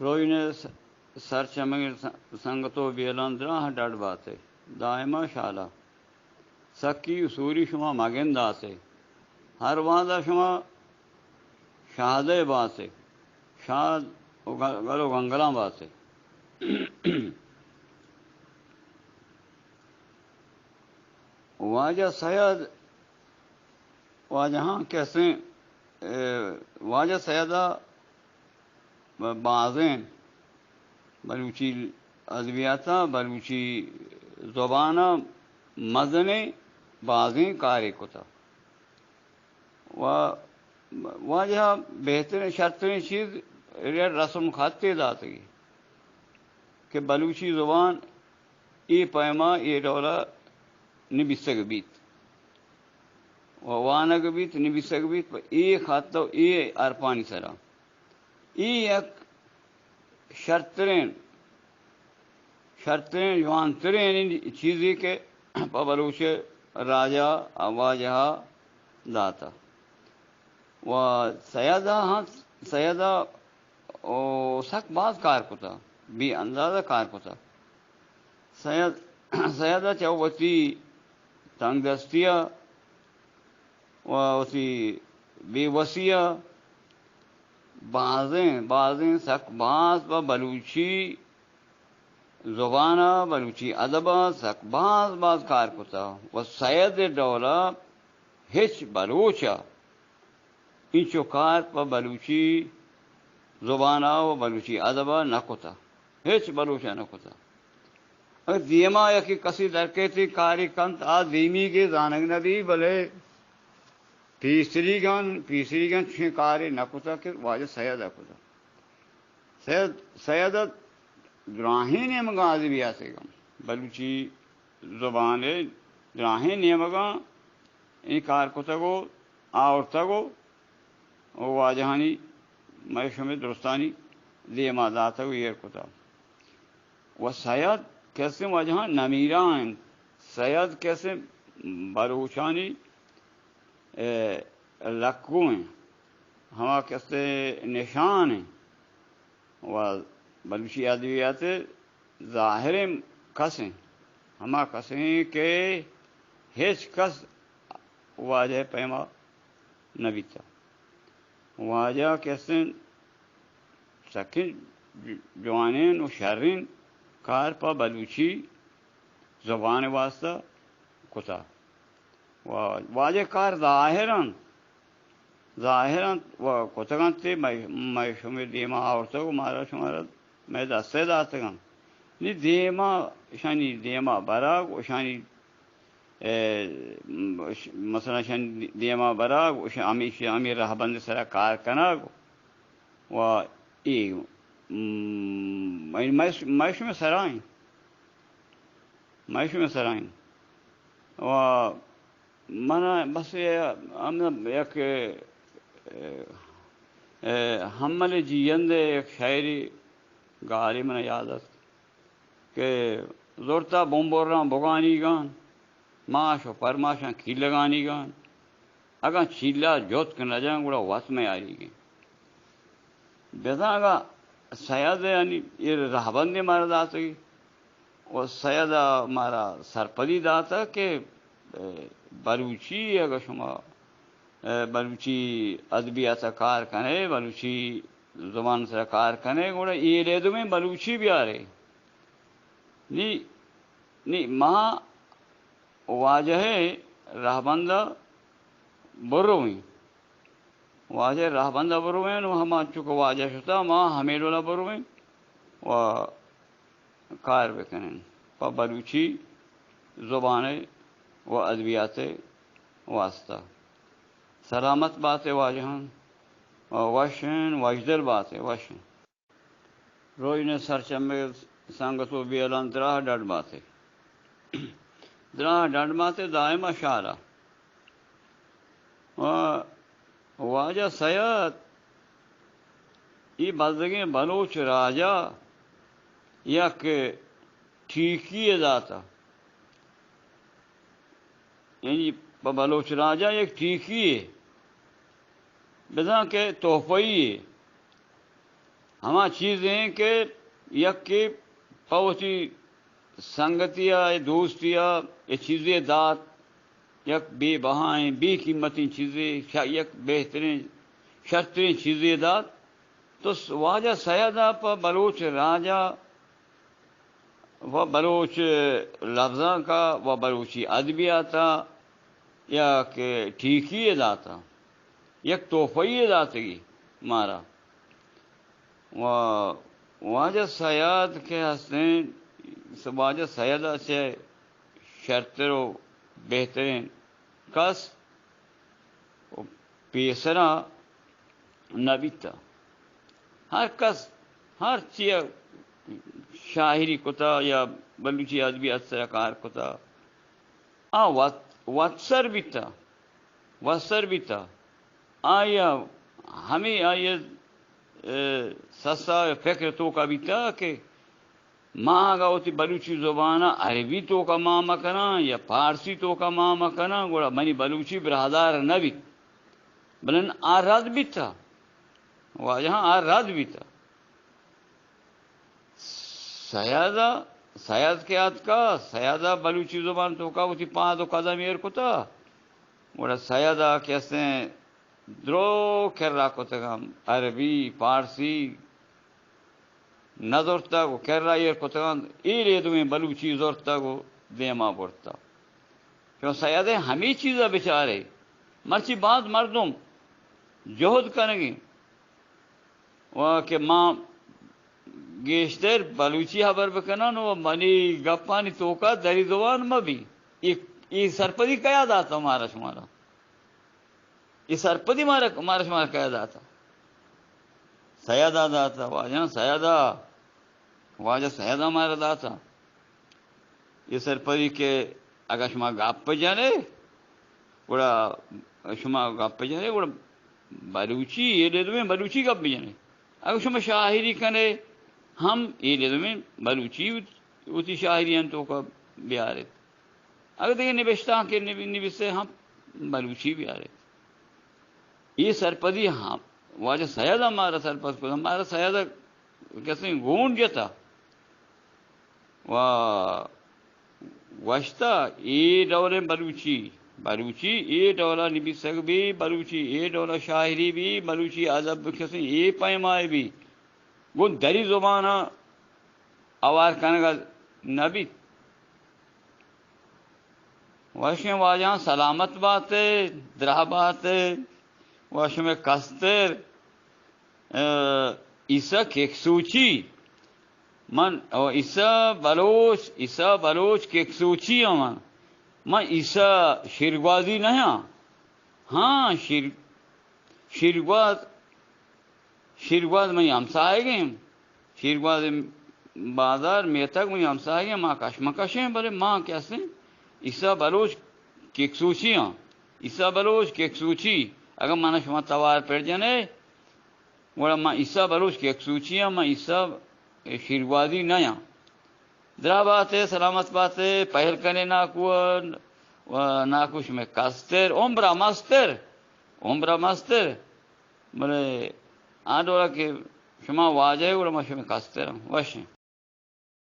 روژن ءِ س-، سرچمگیں س-، سنگت ءُ بیلاں، دراہ ڈڈ بات ئے، دائما شالا۔ سکی ءُ سوری شما مگندات ئے، ہر وہدا شما شاد ءَ بات ئے، شاد ءُ گ-، گل ءُ گنگلاں بات ئے۔ واجہ سید، واجہاں کسیں، اے، واجہ سید ءَ بازیں بلوچی ادبیات ءَ، بلوچی زبان ءَ مزنیں بازیں کارے کتہ۔ و واجہ ءَ بہتریں، شرتریں چیز، رسم خطے داتگی کہ بلوچی زبان اے پیما اے ڈولا نبیسگ بیت و وانگ بیت، نبیسگ بیت پہ اے خط و اے حرفانی سرا۔ اے یک شرتریں، شرتریں، جوانتریں چیزے کہ پہ بلوچ راجا واجہا داتا۔ و سیدا ہم، سیدا او سک باز کار کتا، بے اندازہ کار کتا۔ سید، سیدا چہ وتی تنگ دستیا و وتی بے وسیا بازیں، بازیں، سک باز پہ بلوچی زبان ء، بلوچی ادب ء سک باز، باز کار کتہ و سید ء ڈول ء ہچ بلوچ ء اینچو کار پہ بلوچی زبان ء و بلوچی ادب ء نہ کتہ، ہچ بلوچ ء نہ کتہ۔ اگر دیما یکے کسے درکیت کارے کنت، آ دیمیگے زانگ نہ بی، بلے پیسریگان، پیسریگان چوشیں کارے نہ کتہ کہ واجہ سید ء کتہ۔ سید، سید ء دراہیں نیمگاں ادبیات ء گوں بلوچی زبان ء دراہیں نیمگاں اے کار کتگ و آورتگ و واجہانی مئے شمئے درستانی دیما داتگ و ایر کتگ۔ و سید کسیں واجہاں نمیرا انت، سید کسیں بلوچانی، اے، لکو انت، ہما کسے نشان انت و بلوچی ادبیات ء ظاہریں کس انت، ہما کس انت کہ ہچ کس واجہ ء پیما نہ بیتہ۔ واجہ کسیں سکیں جوانیں و شریں کار پہ بلوچی زبان ء واسطہ کتہ۔ و واجہ کار ظاہر انت، ظاہر انت و کتگ انت، مئے، مئے شمئے دیما آورتگ و مارا شمارا مئے دست ء داتگ انت۔ نی دیما، اشانی دیما برگ و اشانی، اے، مثلاً اشانی دیما برگ و اش-، ہمیش-، ہمے رہبند سرا کار کنگ و اے، م-، مئے، مئے، مئے شمئے سرا انت۔ مئے شمئے سرا انت۔ و من بس اے ہم یک، اے، اے، حمل جیئند ء یک شاعری گالے من یاد است کہ زرتا بمبراں بگانیگان، ماش و پرماشاں کیلگانیگان، اگاں چیلا جتک نہ جاں گڑا وت میاریگیں۔ بزاں اگاں سید ء یعنی اے رہبندے مارا داتگی و سید ء مارا سرپدی داتگ کہ، اے، بلوچی اگاں شما، اے، بلوچی ادبیات ء کار کنے، بلوچی زبان سرا کار کنے، گڑا اے لیدمیں بلوچی بیارے۔ نی، نی ما واجہ ء رہبند ء برویں۔ واجہ ء رہبند ء برویں و ہما چو کہ واجہ شتا ما ہمے ڈول ء برویں و کار بکنیں پہ بلوچی زبان ء و ادبیات ء واسطہ۔ سلامت بات ئے واجہاں، و وشیں، وشدل بات ئے، وشیں۔ روژن ء سرچمگ سنگت و بیلاں دراہ ڈڈ بات ئے۔ دراہ ڈڈ بات ئے دائم ء شالا۔ و واجہ سید ای بزگیں بلوچ راجا یک ٹیکی ء داتا۔ یعنی پہ بلوچ راجا یک ٹیکی ء بزاں کہ تحفہ ای ء ہما چیزیں کہ یکے پہ وتی سنگتی ءَ، دوستی ءَ اے چیزے دات، یک بے بہائیں، بے قیمتیں چیزے، ش-، یک بہتریں، شرتریں چیزے دات، تو س-، واجہ سید ءَ پہ بلوچ راج ءَ و بلوچ لبزانک ءَ و بلوچی ادبیات ءَ یک ٹیکی یے داتہ، یک تحفہ یے داتگی مارا۔ و واجہ سید کہ ہستیں، واجہ سید ءَ چہ شرتر و بہتریں کس و پیسرا نہ بیتہ۔ ہر کس ہر چی ءَ شاعری کتہ یا بلوچی ادبیات سرا کار کتہ، آ وت، وت سر بیتہ، وت سر بیتہ۔ آئی ءَ ہمے آئی ءِ، اے، سسا فکر توکا بیتہ کہ ما اگاں وتی بلوچی زبان ءَ عربی توکا مان مکناں یا پارسی توکا مان مکناں، گڑا منی بلوچی براہدار نہ بیت۔ بلے آ رد بیتہ، واجہاں آ رد بیتہ۔ سید ءَ، سید کہ آتکہ، سید ءَ بلوچی زبان توکا وتی پاد و قدم ایر کتہ، گڑا سید ءَ کہ استیں درو کرا کتگاں، عربی، پارسی نہ زرتگ و کرا ایر کتگاں، اے لیدویں بلوچی زرتگ و دیما برتہ۔ چون سید ءَ ہمے چیز ءَ بچارے، مرچی باز مردم جہد کنگیں و کہ ما گیشتر بلوچی ہبر بکنن و منی گپانی توکا دری زبان مبی۔ اے، اے سرپدی کیا داتا مارا شمارا؟ اے سرپدی مارا، مارا شمارا کیا داتا؟ سیدا داتا، واجہ سیدا، واجہ سیدا مارا داتا۔ اے سرپدی کہ اگاں شما گپ جنے، گڑا شما گپ جنے، گڑا بلوچی، اے لیدویں بلوچی گپ بجنے۔ اگاں شما شاعری کنے، ہم اے لیدویں بلوچی وتی شاعری انت توکا بیارت۔ اگاں دگہ نبشتانکے نبی-، نبیسے ہم بلوچی بیارت۔ اے سرپدی ہم واجہ سید ءَ مارا سرپد کت، مارا سید ءَ کسیں گون جتا و گوشتا، اے ڈولیں بلوچی، بلوچی اے ڈولا نبیسگ بی، بلوچی اے ڈولا شاعری بی، بلوچی ادب کسیں اے پیمائے بی، گوں دری زبان ءَ ہوار کنگ ءَ نہ بیت۔ وشیں واجہاں سلامت بات ئے، دراہ بات ئے، و شمئے کستر، ء، عیسی کیکسوچی۔ من، او، عیسی بلوچ، عیسی بلوچ کیکسوچی آں من۔ من عیسی شیرگوازی نہ آں۔ ہاں، شیر-، شیرگواز، شیرگواز منی ہمساہگیں، شیرگواز بازار میتگ منی ہمساہگیں، ما کشمکشیں، بلے ما کہ ہستیں عیسی بلوچ کیکسوچی آں۔ عیسی بلوچ کیکسوچی، اگاں من شما توار پر جنے، گڑا ما عیسی بلوچ کیکسوچی آں، ما عیسی شیرگوازی نہ آں۔ دراہ بات ئے، سلامت بات ئے، پہل کنے ناکو ء، و ناکو شمئے کستر، عمرا مستر، عمرا مستر، بلے آ ڈولا کہ شما واجہ ئے گڑا ما شمئے کستر آں۔ وشیں۔